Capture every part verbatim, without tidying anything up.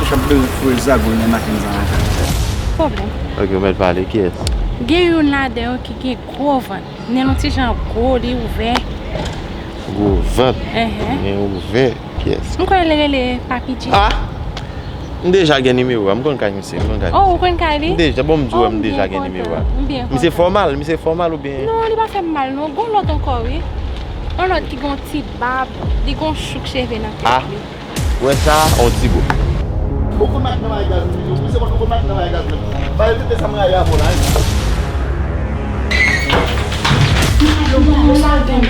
Chòp de foure zago nan machin sa la. Pwoblèm. Ok, ou mèt pale, kiyès? Gen youn ladan yo ki gen gwo vant. Nen l on ti jan gwo, li ouvè. Gwo vant? Enhen. Nen ouvè, kiyès? M kwè l rele Papi G. Ah! M deja gen nimewo a, m konn kay misye, m konn kay misye. Oh, ou konn kay li? M deja, bon, m di w, m deja gen nimewo a. M byen kontan. Misye fòmal, misye fòmal oubyen? Non, li pa fè m mal, non. Gon lòt ankò, wi. Yon lòt ki gon ti bab, li gon chouk cheve nan tèt li. Ah. Ou wè sa, on ti bout. Ou konn mache nan bagay gaz, wi, wi, se konn ou konn mache nan bagay gaz, men. Ba, evite sa m rayi avè w la, wi. Non, non, lage m,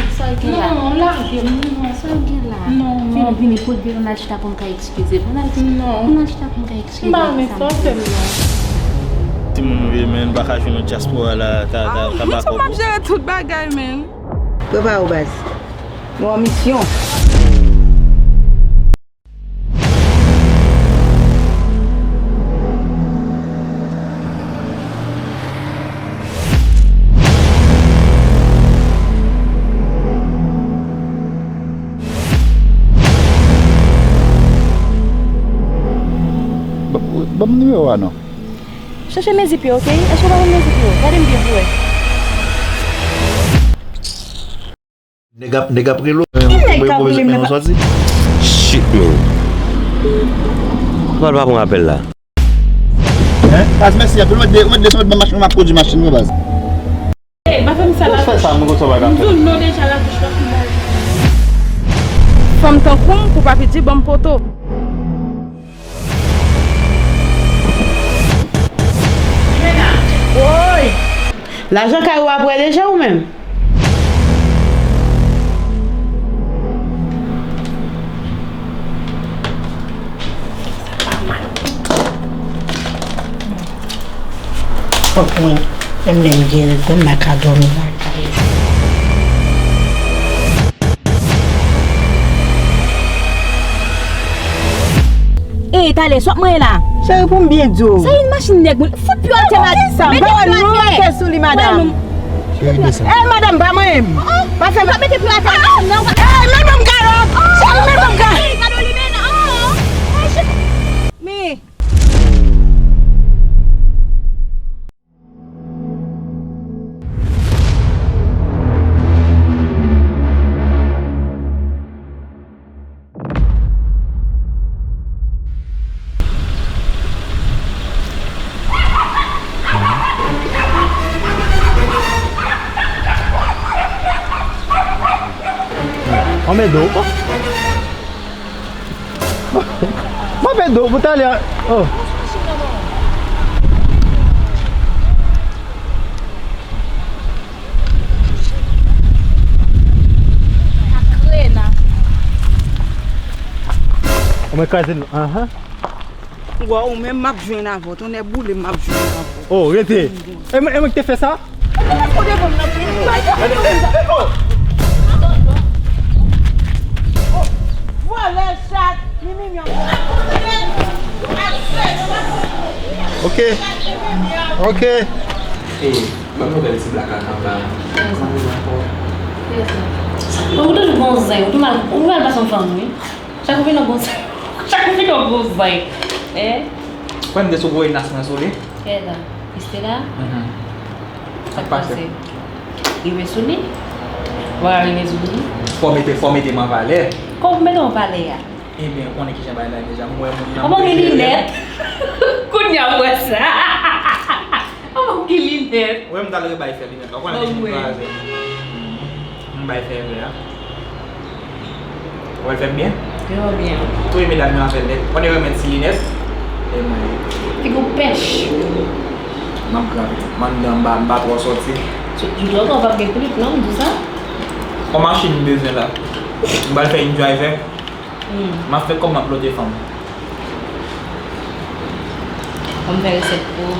non, lage m, non. Sa gen la? Non, non. Vini, vini, pote vini, n al chita pou m ka eksplize. N al, non. N al chita pou m ka eksplize. M pa renmen sa w fè m nan. Timoun nou ye, men, n pa ka jwenn nan dyaspora la, ta, ta, ta ba kòb ou. M ap jere tout bagay, men. Prepare w, baz. Nou an misyon. Ban, ban m nimewo a non. Chèche men zip yo, ok? Èske w pa konn men zip yo? Gade m byen pou wè. Nèg ap, nèg ap rele w. Ki nèg k ap rele m? Shit, man. Pral pa pran apèl la. Hein? Baz, mèsi anpil. Mwen de, mwen de, mwen de machin, mwen ap pwodui machin mwen, baz. Ey, pa fè m sa la. Fè sa, mwen konn sa w pa ka fè. M di w non deja la bouch pa fè mal. Fanm tankou m, pou Papi G ban m poto. Woy! Lajan kay ou ap wè deja ou menm? Fòk mwen, menm lè m gen règ mwen, m pa ka dòmi lakay. Ey, talè, sa w ap manyen la? Cheri, pou m byen di w. Sa yon machin nèg, moun. Fout pye w atè, madanm. Mete pye w atè. Mete pye w atè sou li, madanm. Cheri, desann. Ey, madanm, pa manyen m. Pa fè m. Mete pye w atè, madanm. Ey, men ban m kalòt. Cheri, men ban m kalòt. Ey, gade w li men, oh. Men. Anmède w. M ap ede w pou talè. Oh. Ou mwen kraze l. Anhan. Ou wè, ou menm m ap jwenn avè w. Tonnè boule m, m ap jwenn avè w. Oh, rete. E mwen, e mwen ki te fè sa? Vòlè chat, mi mignon. Ok. Ok. Ey, ban m nouvèl Ti Blak ak Anba. Kòman nou ye ankò? Bon, ou toujou gon zen, ou tou mal, ou mal pase yon fanm, wi. Chak ou vin nan gon zen, chak ou vin nan gon zen. Eh? Kwè m te sou gwo nas mwen sou li. Kèta, Estela? Mhm. Sa k pase? Rive sou li? Ou pa ka rive sou li? Fò mete, fò mete m an valè. Kòman pou mete w an valè a? Ebyen, ou konnen kijan bagay la deja. M wè moun nan. Kòman gen linèt? Kounye a m wè sa. Kòman gen linèt? Ou wè m t al rebay fè linèt la. Ou konnen kijan m kraze. M bay fè vè a. Ou wè l fè m byen? Yo byen. Tou e medam yo avè l nèt. Konnen yo renmen ti linèt. E mwen. Figi w pèch. M ap grave. M anndan, m pa, m pa twò sòti. Sou, sou twòtwa, w p ap gen klip, non, m di w sa. Yon machin m bezwen la. M pral fè yon driver. Hmm. M ap fè kòb, m ap lote fanm. Ban m fè resèt pou ou.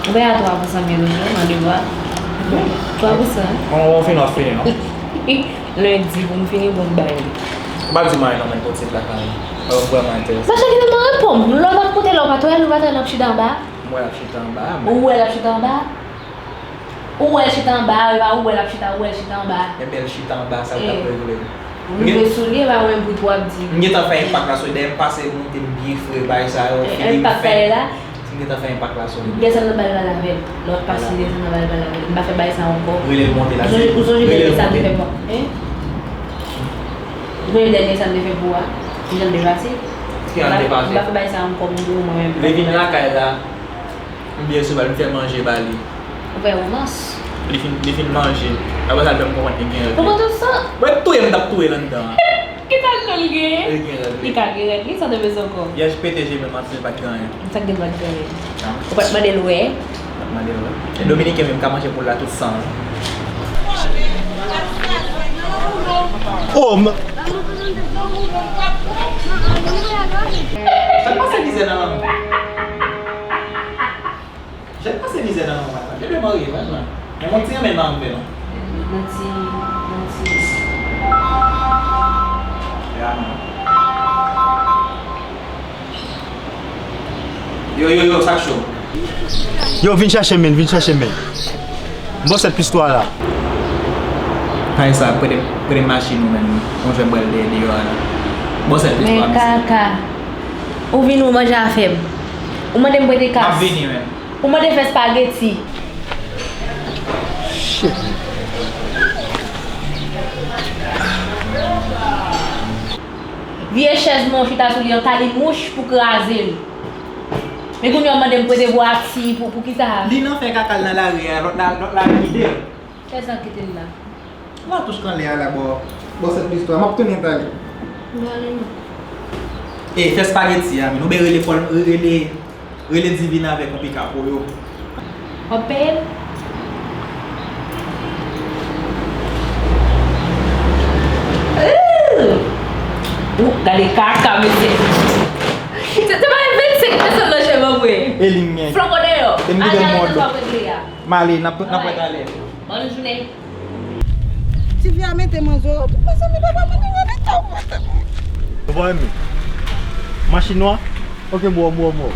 Ou bay a twa pou san mil toujou, nan de vwa. Twa pou san. Bon, ou fin, w ap fini, non? Lendi pou m fini, pou m bay li. Ou pa di m anyen non, men, pou ti blak la, men. Ou vrèman enterese. Mache ki nan reponn. Lè w ap koute, lè w pa twèl, ou pa twèl, w ap chita anba. M wè l ap chita anba, men. Ou wè l ap chita anba? Ou wè l chita anba, e pa ou wè l ap chita, ou wè l chita anba. Ebyen, l chita anba, sa l t ap regle. M leve sou li, e pa menm bri pou w ap di. M gentan fè enpak la sou li, dèyè m pase monte m byen fre, bagay sa yo, figi m fen. Enpak sa ye la. Si m gentan fè enpak la sou li. Desann nan bal pale avè m. Lè w ap pase desann nan bal pale avè m. M pa fè bagay sa ankò. Rele l monte la. Ou sonje, ou sonje dènye sa m te fè pou w? Hein? Ou sonje dènye sa m te fè pou w a? Ki jan l te pase? Ki jan l te pase? M pa fè bagay sa ankò, m di w mwen menm. Li vin lakay la. M byen sou bal, m fè manje ba li. Ou fè romans? Li fin, li fin manje. Apre sa, l fè m konprann li gen rèv. Pou konn tout sa? Mwen touye, m t ap touye l anndan an. Ki sa l gen? Li gen rèv, wi. Li ka gen rèv, li sa te bezwen ankò. Yè, j pete je m, m ap di l pa t gen anyen. Sa k gen pa t gen anyen? Ou pa t mande l wè? M pa t mande l wè. E Dominiken menm ka manje poul la tout san. Oh, m- Sa k pase mizè nan lang mwen? Jèn pase mizè nan men w la. Bebe marye, wè, non. Men mwen ti renmen nan men non. Nan ti, nan ti. Ya, non. Yo, yo, yo, sa k cho? Yo, vin chache men, vin chache men. M bò sèt plis twa la. Kay sa, prete, prete machin ou menm. Yon jwèt bwèl dèyè deyò a la. Bò sèt plis twa, mesye. Men kaka. Ou vin ou manje afè m. Ou mande m prete kas. M ap vini menm. Ou mande fè spageti. Shit. Vye chèz mwen chita sou li an, talin mouch pou kraze l. Men kounye a w mande m prete pou Ati, pou, pou kisa? Li nan fè kaka l nan lari a, lòt la, lòt la kite l. Chèz la kite l la. Latouch k anlè a la bò, bò sèt plis twa, m ap tounen talè. M prale non. E, fè spageti a, men nou ben rele Pòl, rele, rele Divine avèk yon pikap pou yo. W ap peye m? Ooh! Ooh, gade kaka, mesye. Se, se pa vennsenk peso nan chè m an vre. E li m gen. Flanbo deyò. E m kite l mòd. Ajan sa w regle a. M ale, n ap, n ap wè talè. Bòn jounen. Ti fi a mete mwen zo. Tout mezanmi, papa mwen, mwen, mwen, mwen. Ou pa renmen? Machin nwa? Ok, bro, bro, bro.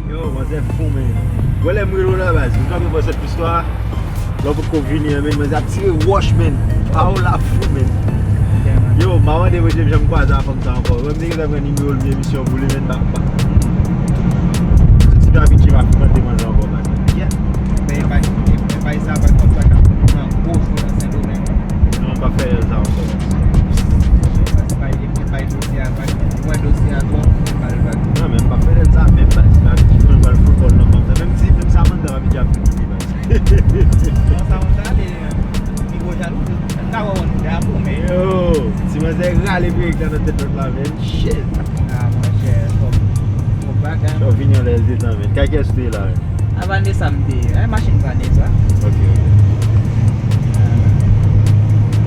Yo, manzè fou, men. Wè lè m rele w la, baz. M kanpe bò sèt plis twa. Lè w potko vini an, men, manzè ap tire wòch, men. Pawòl la fou, men. Yo, m a mande Bondye m janm kwaze a fanm sa ankò. Mwen, m te gentan pran nimewo l, emisyon pou li, men, ba, ba. Ti David ki pa frekante manzè ankò, man. Yeah. Men, e pa, e pa sa, pa konn sa k ap nan gwo jou nan Sendomeng, non. Non, m pa fè sa ankò. Bay, bay dosye a vag. Mwen dosye a twò, m al vag. Non, men m pa fè lè sa, men m pa, m pa, mwen pral fout bòl nan fanm sa. Menm si, menm si Amanda pa piti ap vin kite, baz. Non, Samantha, li, li gwo jalou. M ta wè w nou damou, men. Yo, ti manzè rale perèk la nan tèt lòt la, men. Shit. Ah, monchè, fòk, fòk bagay. Yo, vini anlè detan, men. Kay kiyès ou te ye la, men? A Vanessa m te ye. Eh, machin Vanessa. Ok, ok.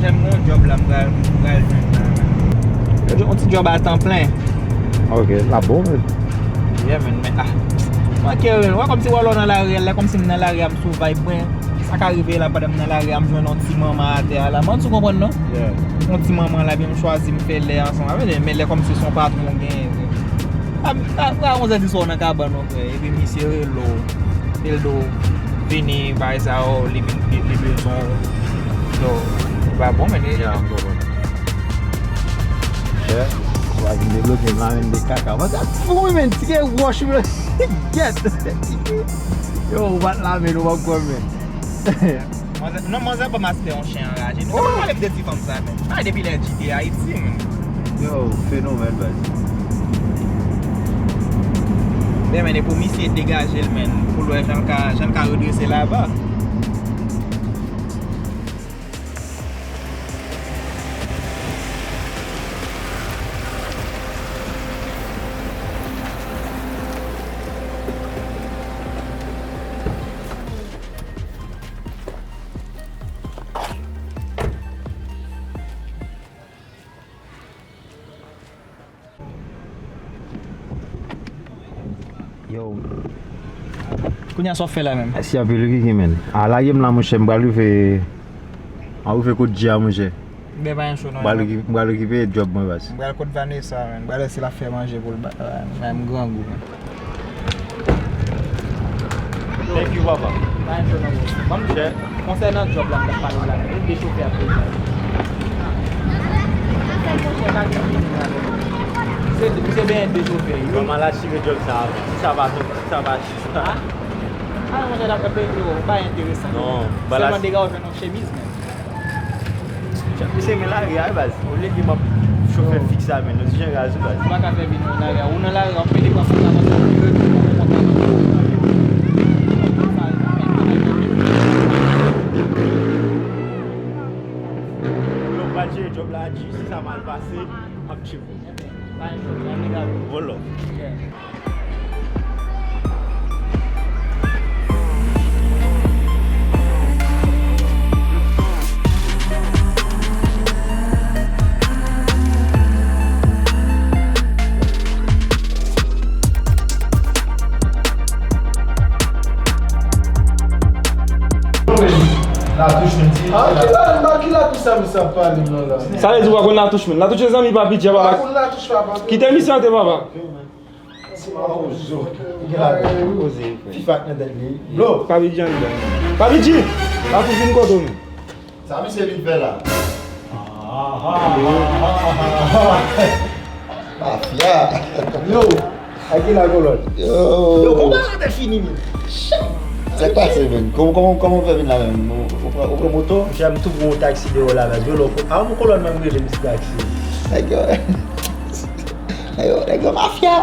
Jan m gen yon djòb la, m pral, m pral jwenn la. Yon ti djòb a tan plen. Ok, l ap bon, men. Yeah, men, men, ah. Manke, wè, kòmsi wè lè w nan lari a, lè kòmsi m nan lari a, m sou vibe mwen. Sa ka rive la, pandan m nan lari a, m jwenn yon ti manman atè a la. Mwen, ou konprann, non? Yeah. Yon ti manman la, epi m chwazi m fè lè ansanm avè l. Men lè kòmsi se yon patwon w genyen, vre. A, a, a onz è di swa w nan kabann ou, frè. Epi misye rele w. Li di w vini, bagay sa yo, li vin, li, li bezwen w. So, li pa bon, men li. Yeah, m konprann. Yeah. Ou pa vin debloke m la, men, de kaka. Mwen, sa fou, wi, men, tire wòch, men. Gèt. Yo, ou bat la, men, ou pa kwè, men. Manzè, non, manzè ban m aspè yon chen anraje. Nou te pa pale m de ti fanm sa, men. Ay, depi lè G T A Haiti, men. Yo, fenomèn, baz. Men, men, e pou misye degaje l, men. Pou l wè jan l ka, jan l ka redrese laba. Yo. Kounye a sa w ap fè la menm? Mèsi anpil wi Kiki, men. A, lage m la, monchè, m pral rive, m pral rive kot Dji a, monchè. Ben, pa gen cho non. M pral oki-, m pral okipe djòb mwen, baz. M pral kot Vanessa, men. M pral wè si l ap fè manje pou l ba, men m grangou, men. Thank you, papa. Pa gen cho non, bro. Ban m di, konsènan djòb la, m t ap pale w la, men. De chofè ap bezwen. Se, se benyen de chofè, youn. Kòman l asire djòb sa a? Sa va, sa va. Ah, ah, monchè, dapre peyi yo, pa enteresan. Non, ba la. Sèlman dega w jwenn yon chemiz, men. Misye men lari a, baz. Olye ke m ap chofè fiks a, men. Yon ti jan raz, wi, baz. Ou pa ka fè vin nan lari a. Ou nan lari a, w ap pede pran konta konsa. Yo, m pral jere djòb la, G, si sa mal pase, m ap tcheke w. Volo. Latouch, men ti. Ah, ki la, ba ki latouch sa misye ap pale m nan la? Sa vle di w pa konn latouch, men. Latouch se zanmi Papi Dji a, papa. Pa konn latouch, papa. Kite misye antre, papa. Poze, frè. Fifa nan tèt li. Blo. Papi Dji anndan. Papi Dji! Latouch vin kote w, men. Sa misye vin fè la? Mafya. Yo, a ki la kolòn? Yo. Yo, konpa sa te fini, men. Sa k pase, men? Kòman, kòman, kòman w fè vin la menm? Ou, ou pran, ou pran moto? Monchè, m tou pran yon taksi deyò la, baz. Velo, a yon kolòn menm rele m ti taksi. Nèg yo, nèg yo, nèg yo mafya.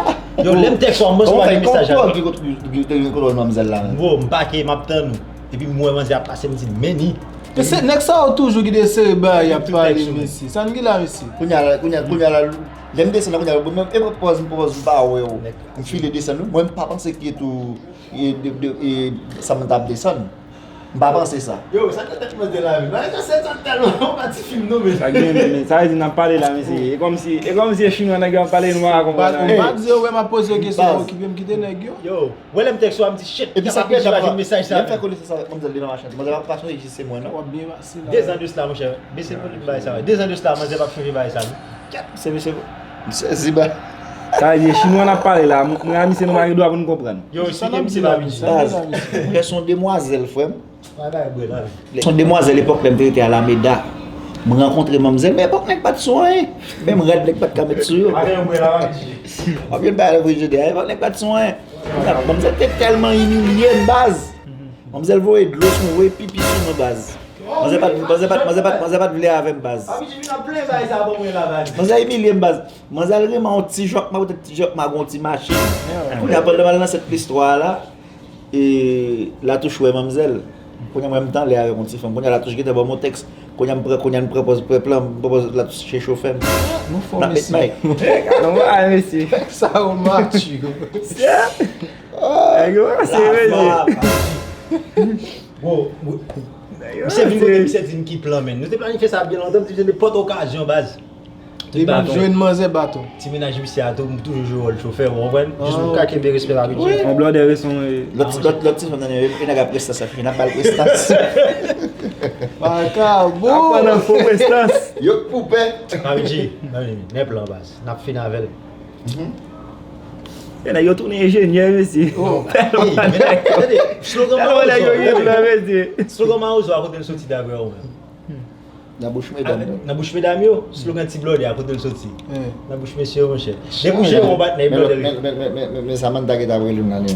Yo, lè m tèks ou, mwen sou pa gen mesaj la. Kòman w fè kontwòl ki kote, kote, kote kolòn manmzèl la menm? Bro, m pake, m ap tann ou. Epi m wè manzè ap pase, m di, men ni. Men se nèg sa yo toujou ki te sere bagay, y ap pale, mesye. Sa n gen la, mesye? Kounye a la, kounye a, kounye a la, lè m desann la, kounye a la, mwen, e pòz, m pòz, m pa wè w. M file desann, wi. Mwen, m pa panse ke tou, e, de, de, e, sa mwen t ap desann. M pa panse sa. Yo, sa nan tèt mwen te la, men. Bagay sa, se sa tèlman yon pati fim, non, men. Sa gen, men, sa vle di n ap pale la, mesye. E kòmsi, e kòmsi e chinwa nèg yo ap pale, nou pa konprann anyen. Ou pa di yo, wè, m ap poze yo kesyon, okipe m, kite nèg yo. Yo, wè lè m tèks ou a, m di, shit, epi sa pèdi la, jwenn mesaj sa. Lè m fè konesans avèk manmzèl li nan machin, manzèl pa t sonje se mwen, non. W ap byen pase la. Dezan de sila, monchè. Bese volim bagay sa, wi. Dezan de sila, manzè p ap chanje bagay sa, non. Kèt, se mesye. M sezi, ba. Sa vle di, chinwa n ap pale la, mwen a misye nou pa gen dwa pou n konprann. Yo, eksplike misye la, wi. Baz, mwen se yon demwazèl, frè m. Se yon demwazèl epòk lè m te rete Alameda. Mwen rankontre manmzèl, men epòk nèg pa t sou anyen. Menm rad nèg pa t ka met sou yo. W ap jwenn bagay la vre jodi a, epòk nèg pa t sou anyen. Manmzèl te tèlman imilye m, baz. Manmzèl voye dlo sou mwen, voye pipi sou mwen, baz. Manzè pa t, manzè pa t, manzè pa t, manzè pa t vle avè m, baz. Manzè imilye m, baz. Manzè al renmen yon ti jòkma, poutèt ti jòkma gon ti machin. Kounye a, pandan m al nan sèt plis twa a la, e, Latouch wè manmzèl. Kounye a, mwen, m t anlè avèk yon ti fanm. Kounye a, Latouch gentan ban m yon tèks. Kounye a, m pran, kounye a, m pran pòz, pran plan, m pran pòz, Latouch se chofè m. N ap met may. Non, mesye. Sa yo mati. Nèg yo serye. Bro, bro, misye vin kote misye di m ki plan, men. Nou te planifye sa byen lontan, m di nenpòt okazyon, baz. Li pa jwenn manzè baton. Ti menaj misye a tou, m toujou jwe wòl chofè, ou konprann? Jis pou ka kenbe respè la. Wi. On blòdè reson, wi. Lòt, lòt, lòt ti fanm nan yo, e nèg a prestans, sa fini, n ap ba l prestans. Makabo. Ap pran nan fo prestans. Yo k pou pè. Papi Dji, men plan, baz. N ap fini avè l. Mhm. E nèg yo tounen enjenyè, mesye. Oh. Tèlman nèg yo, tande, slogan Mawozo a, mesye. Slogan Mawozo a, kote l soti, daprè ou menm? Nan bouch medam yo. Nan bouch medam yo, slogan ti blòdè a, kote l soti? Nan bouch mesye yo, monchè. Depi w jere yon patnè, e blòdè l ye. Men, men, men, men, men, men Samantha ki t ap rele m nan li.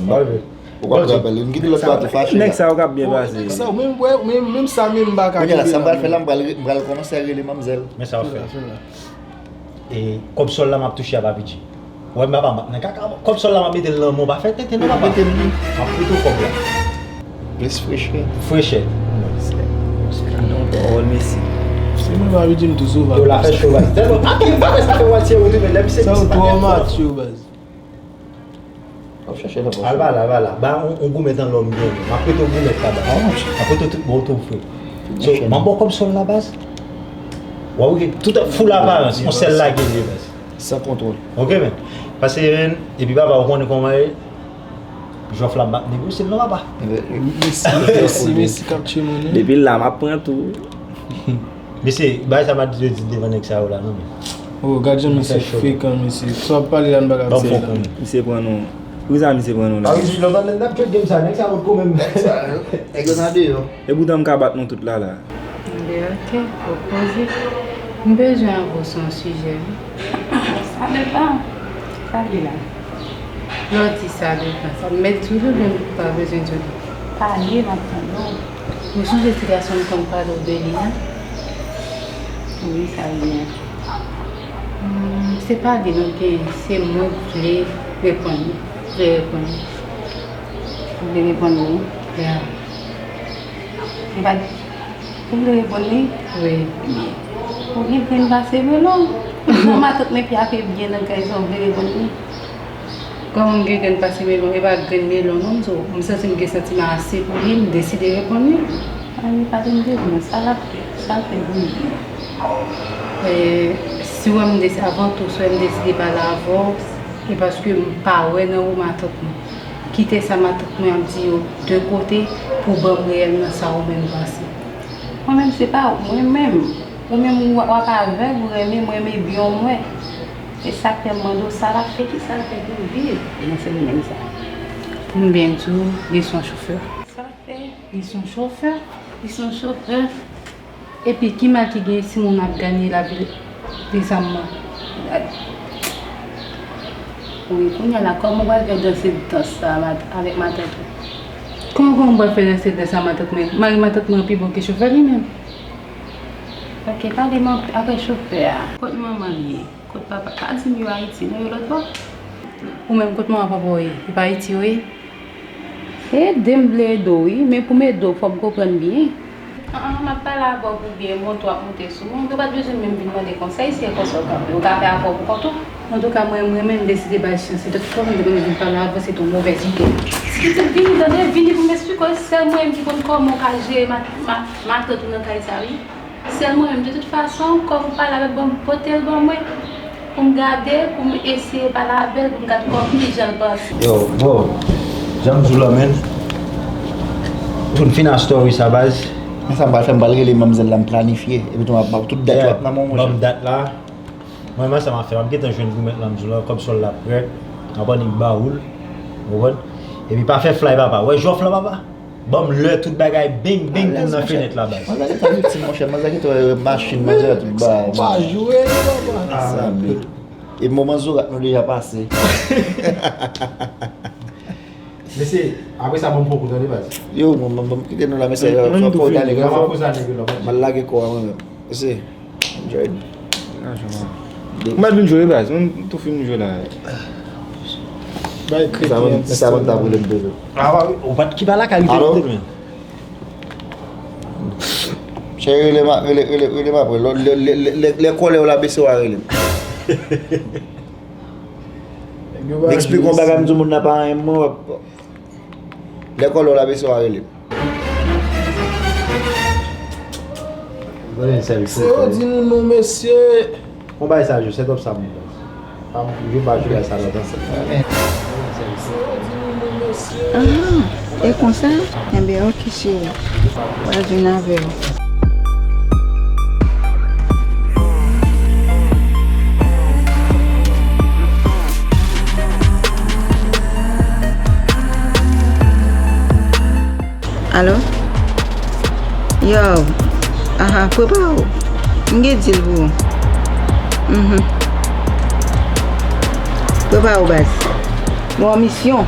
Ou konn rapèl li, m kite lòt pati fache la. Nèg sa yo k ap byen pase. Nèg sa yo, menm, menm, menm sa, menm m pa ka kenbe la. Kounye a la, sa m pral fè la, m pral re-, m pral kòmanse rele manmzèl. Men sa w ap fè. E kòb sòl la m ap touche a, Papi Dji. Ou wè m pa, pa, nan kaka, kòb sòl la m ap mete l nan men w, pa fè tenten non, papa. M ap mete l wi. M ap prete w kòb la. Plis frechè. Frechè. Se nan pawòl, mesye. Se mwen, Papi Dji, m tou sou. Yo, la fè cho, baz. Tèlman, Papi, m pa wè sa fè w atire w tou, men lè misye di sa, w twò matyo, baz. W ap chache nan pòch. Al pa la, al pa la. Ba yon, yon goumèt an lòm byen. M ap prete w goumèt la, baz. M ap prete w tout bon, tout fre. So, m ap ba w kòb sòl la, baz. W ap wè tout foul aparans, yon sèl lage l ye, baz. San kontwòl. Ok, men. Pase, men, epi papa, ou konnen kòman ye. Jòf la m p ap negosye l non papa. Messi, Messi, Messi k ap tchwe moun wi. Depi la m ap pran tou. Mesye, bagay sa m ap di devan nèg sa yo la non men. Oh, gad jan misye frekan mesye. Sa w ap pale la m pa ka di sa. Misye pran nou. Pou sa misye pran nou la. Paris vin lontan nèg n ap jwe game sa, nèg sa potko menm. Nèg yo nan deyò. Epoutan m ka bat nou tout la la. Ebyen ok, ou poze. M bezwen avè w sou yon sijè wi. Sa depann. Sa li la. Lè w di sa depann, sa m mèt di w li oubyen m pa bezwen di w li? Pale, m ap tande w. Ou sonje ti gason m konn pale w de li a? Wi, sa l ye. Hmm, se pa li non, gen se mwen k vle reponn li. Vle reponn li. Ou vle reponn li? Ya. Ou pa ou vle reponn li? Wi. Ou gen grenn pase melon. Kòman matant mwen pi ap byen nan kay sa ou vle reponn li? Kòman m gen grenn pase melon? E pa grenn melon non m di w. M santi m gen santiman ase pou li, m deside reponn li. Ann pa tande non, sa l ap sa l fè pou li. E, si w wè m deside, avan tou, si w wè m deside pale avè w, e paske m pa wè nan ou matant mwen. Kite sa matant mwen ap di yo de kote pou ban m reyèlman sa ou menm panse. Mwen menm se pa mwen menm. Ou menm w ap avèg, ou renmen, mwen renmen byen w mwen. E sa k fè m mande w sa l ap fè, kisa l fè pou l viv nan semèn sa. Pou m byen di w, li se yon chofè. Sa l ap fè? Li se yon chofè. Li se yon chofè. Epi ki mal ki gen si moun ap ganye lavi desanm nan? Wi, kounye a la, kòman w pral fè danse dans sa avèk matant ou? Kòman kòman m pral fè danse dans sa matant mwen? Mari matant mwen an pi bon ke chofè li menm. Ok, pale m apre chofè a. Kot manman l ye? Kot papa? Pa di m yo Ayiti non, yo lòtbò. Ou menm kot manman papa w ye? Yo pa Ayiti yo ye? Ede m vle ede w wi, men pou m ede w fò m konprann byen. An an, m ap pale avè w pou byen, moto ap moute sou mwen, ou pa t bezwen menm vin mande konsèy si e konsa w kanpe, ou ka fè afè w pou kont ou. Antouka mwen, mwen menm m deside ba l chans, se tout kòman m te konn vin pale avè w, se t on movèz ide. Pitit vini tande, vini pou m esplike w, sèl mwen menm ki konn kòman w ka jere matant ou nan kay sa wi. Sèl mwen menm, de tout fason, kòm ou pale avè l, ban m pote l ban mwen, pou m gade, pou m eseye pale avè l, pou m gade kòm kijan l panse. Yo, bro, jan m di w la, man. Pou n fin a story sa, baz. Men sa m pral fè, m pral rele manmzèl la, m planifye. Epi tou, m ap, tout dat yo ap nan men w, monchè. Ban m dat la. Mwen, mwen, sa m ap fè, m ap gentan jwenn goumèt la, m di w la, kòb sòl la prè. M ap annik ba ou l. Ou konprann? Epi pa fè fly, papa. Wè jòf la, papa? Ban m lè tout bagay beng beng pou m nan fenèt la baz. Manzè gentan viktim monchè, manzè gentan wè machin, manzè wè tout bagay. Pa jwe non papa. E moman zorat nou deja pase. Mesye, apre sa ban m poko tande baz. Yo, ban m kite nou la mesye, fò w ale, m al lage kò a mwen menm. Mesye. Enjoy. M pa t vin jwe baz, m tou fin jwe la. Bay kredi. Sa ban m ta boule m dodo. Ou pa t ki pa lakay li te vin men. Cheri rele m rele rele rele m apre. Lè kòlè w la bese w a rele m. M eksplike yon bagay m di w moun nan pa renmen mwen. Lè kòlè w la bese w a rele m. Se yo di nou non mesye. Bon bagay sa yo, set up sa moun baz. Pa m jwe pa jwe bagay sa lontan. Se yo di nou non mesye. Ahan, e konsa? Enben ok cheri. Pral vin avè w. Alo? Yow. Aha, prepare w. M gen deal pou ou. Mhm. Prepare w baz. Mwen an misyon.